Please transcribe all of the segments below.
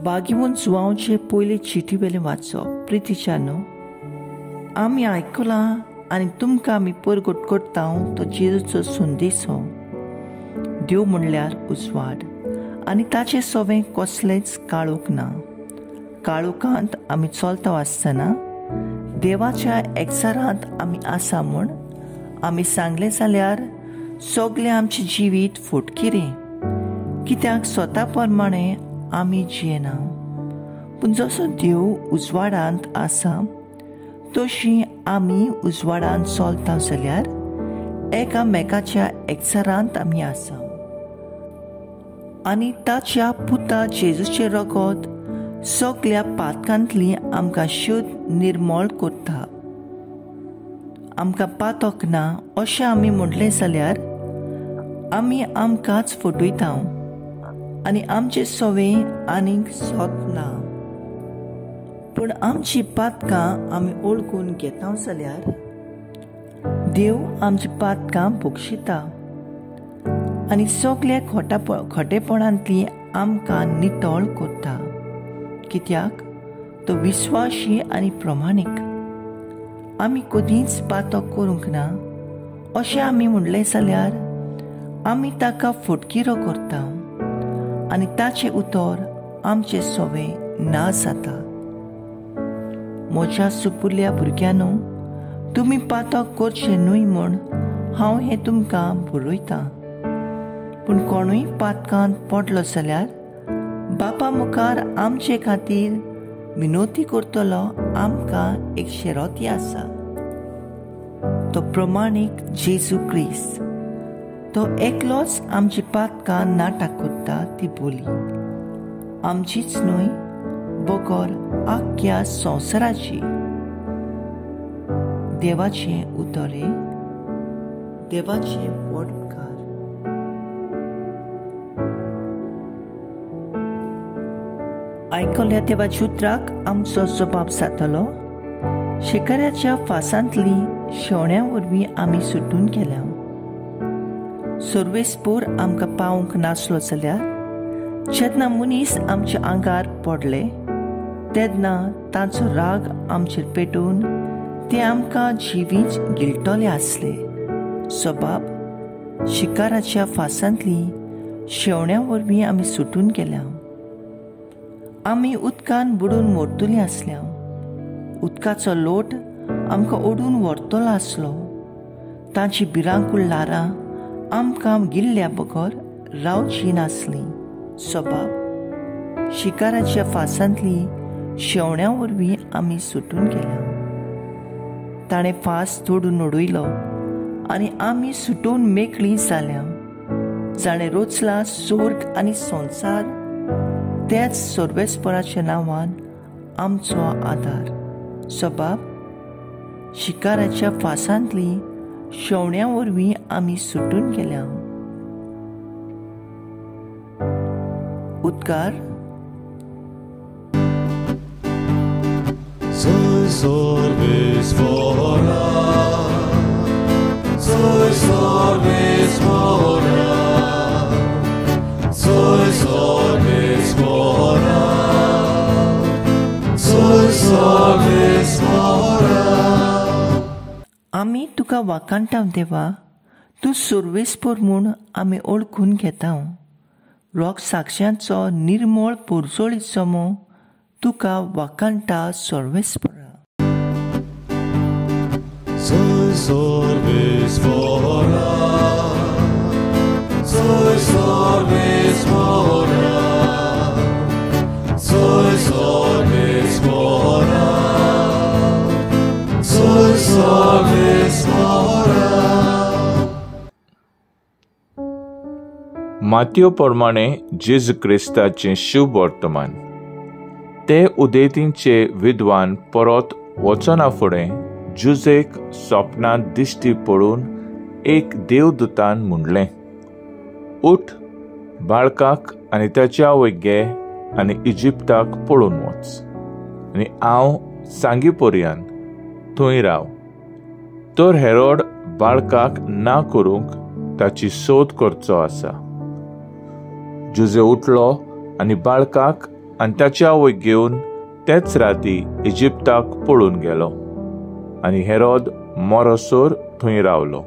भाग्यवंत जुवांवचे पयले चिटी वेलें वाचप. प्रितीच्यानो, आमी आयकलां आनी तुमकां आमी परगट करता तो जेजूचो संदेश हो. देव म्हणल्यार उजवाड आनी ताचें सवें कसलेंच काळोख ना. काळोखांत आमी चलता आसतना देवाच्या एकचारांत आमी आसा म्हूण आमी सांगलें जाल्यार सगळें आमचें जिवीत फटकिरें, कित्याक स्वता प्रमाणे आमी जियेना. पूण जसो देव उजवाडांत आसा तशी आमी उजवाडांत चलता जाल्यार एकामेकाच्या एकचारांत आमी आसा आनी ताच्या पुता जेजूचें रगत सगळ्या पातकांतली आमकां शुद्ध निर्मळ करता. आमकां पातक ना अशें आमी म्हणलें जाल्यार आमी आमकांच फटयता आनी आमचें सवें आनीक सत ना. पूण आमची पातकां आमी ओळखून घेता जाल्यार देव आमची पातकां बक्षिता आनी सगल्या खोटेपणांतली आमकां नितळ करता, कित्याक तो विस्वाशी आनी प्रमाणीक. आमी कदींच पातक करूंक ना अशें आमी म्हणलें जाल्यार आमी ताका फटकिरो करता आनी ताचें उतर आमचें सवें ना जाता. म्हज्या सुपुरल्या भुरग्यांनो, तुमी पातक करचें न्हय म्हूण हांव हें तुमकां बरयतां. पूण कोणूय पातकांत पडलो जाल्यार बापा मुखार आमचे खातीर विनोती करतलो आमकां एक शेरोती आसा, तो प्रमाणीक जेजू क्रिस्त. तो एकलोच आमची पातकां नाटक करता ती बोली आमचीच न्हय बगर आख्ख्या संवसाराची. देवाचें उतरे, देवाचें पोटकार. आयकल्या देवाच्या उतराक आमचो जबाब जातलो. शिकाऱ्याच्या फासांतली शेवण्या वरवीं आमी सुटून गेल्या. सर्वेस्पोर आमकां पावंक नासलो जाल्यार जेन्ना मनीस आमच्या आंगार पडले तेन्ना तांचो राग आमचेर पेटून ते आमकां जिवीच गिळटले आसले. सबाब शिकाराच्या फासांतली शेवण्या वरवीं आमी सुटून गेल्या. आमी उदकान बुडून मरतली आसल्या. उदकाचो लोट आमकां ओडून व्हरतलो आसलो. तांची भिरांकूळ ल्हारां आमकां गिल्ल्या बगर रावची नासली. सबाब शिकाराच्या फासांतली शेवण्या वरवीं आमी सुटून गेल्या. ताणें फास तोडून उडयलो आनी आमी सुटून मेकळी जाल्या. जाणें रोचला स्वर्ग आनी संवसार त्याच सर्वेस्पराच्या नांवान आमचो आदार. सबाब शिकाराच्या फासांतली शेवण्या वरवीं आमी सुटून गेल्या. उदकार. आमी तुका वाखाणटा देवा, तूं सर्वेस्पोर म्हूण आमी ओळखून घेता. रोग साक्षांचो निर्मळ पोरजोळीचो मो तुका वाखाणटा सर्वेस्पोरा. मातयो प्रमाणे जेजू क्रिस्ताचें शुभ वर्तमान. ते उदेंतीचे विद्वान परत वचना फुडें जुजेक सपनांत दिश्टी पडून एक देवदूतान म्हणलें, उठ, बाळकाक आनी ताच्या आवयक घे आनी इजिप्ताक पळून वच आनी हांव सांगी पर्यंत थंय राव. तर हेरोड बाळकाक ना करूंक ताची सोद करचो आसा. जुजे उठलो आनी बाळकाक आनी ताची आवयक घेवन तेच राती इजिप्ताक पळून गेलो आनी हेरोद मरोसर थंय रावलो.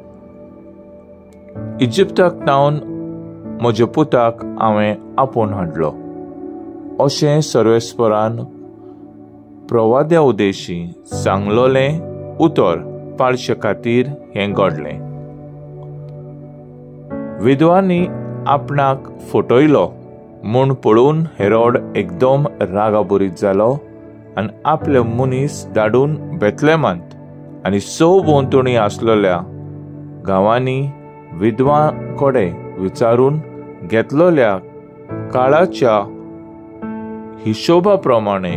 इजिप्ताक तावन म्हज्या पुताक हांवें आपोवन हाडलो अशें सर्वेस्परान प्रवाद्या उदेशी सांगलोलें उतर पाळचे खातीर हें घडलें. विधवांनी आपणाक फटयलो म्हूण पळोवन हेरोड एकदम रागाबरीत जालो आनी आपले मनीस धाडून बेतलेमांत आनी सभोंवतणी आसलेल्या गांवांनी विधवां कडेन विचारून घेतलेल्या काळाच्या हिशोबा प्रमाणे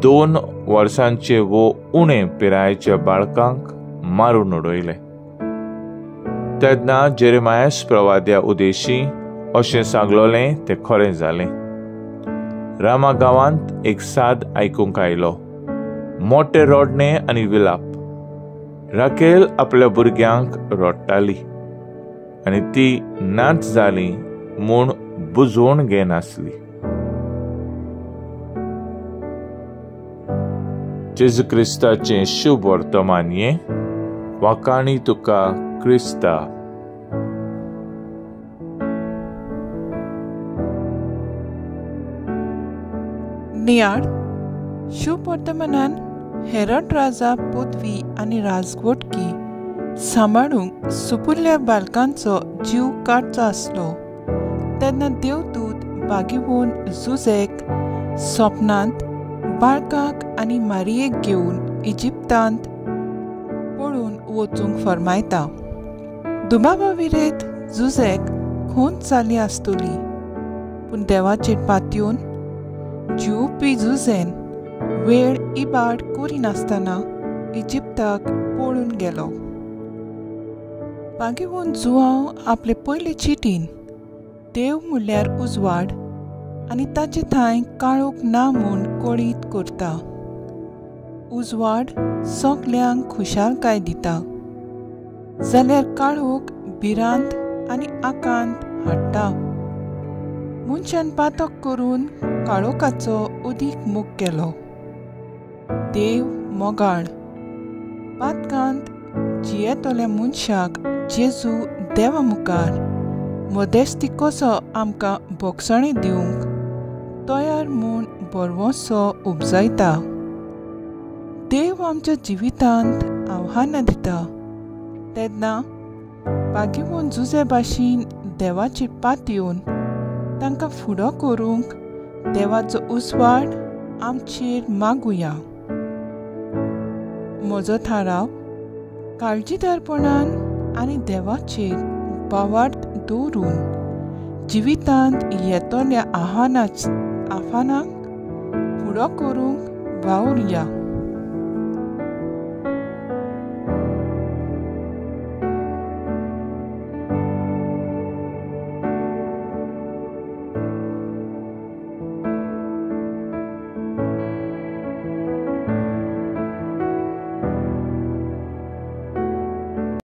2 वर्सांचे वो उणे पिरायेच्या बाळकांक मारून उडयले. तेन्ना जेरेमायस प्रवाद्या उदेशी अशें सांगलोलें तें खरें जालें. रामा गांवांत एक साद आयकूंक आयलो, मोटे रडणें आनी विलाप. राकेल आपल्या भुरग्यांक रडटाली आनी ती नाच जाली म्हूण बुजोवन घेनासली. जेजू क्रिस्ताचें शुभ वर्तमान हें. वाखाणी तुका क्रिस्ता. नियाळ शुभ वर्तमानान हेरोड राजा पदवी आनी राजवटकी सांबाळूंक सुपुल्ल्या बालकांचो जीव काडचो आसलो तेन्ना देवदूत बागेवन जुझेक सपनांत बाळकाक आनी मारियेक घेवन इजिप्तांत पळून वचूंक फर्मायता. दुबावा विरेत जुझेक खून जाली आसतली, पूण देवाचेर पातयेवन जिवपी जुझेन वेळ इबाड करिनासतना इजिप्ताक पळून गेलो. बागेवन जुआंव आपले पयले चिटीन देव म्हणल्यार उजवाड आनी ताचे थांय काळोख ना म्हूण कळीत करता. उजवाड सगल्यांक खुशालकाय दिता जाल्यार काळोख भिरांत आनी आकांत हाडटा. मनशान पातक करून काळोखाचो अदीक मोग केलो. देव मोगाळ. पातकांत जियेतल्या मनशाक जेजू देवा मुखार मदेस्ती कसो आमकां भोगसणी दिवंक तयार म्हूण बरवसो उपजायता. देव आमच्या जिवितांत आव्हानां दिता तेन्ना बागेवन जुझे भाशेन देवाचेर पातयेवन तांकां फुडो करूंक देवाचो उजवाड आमचेर मागुया. म्हजो थाराव काळजीदारपणान आनी देवाचेर भावार्थ दवरून जिवितांत येतल्या आव्हानांक फुडो करूंक वावुरया.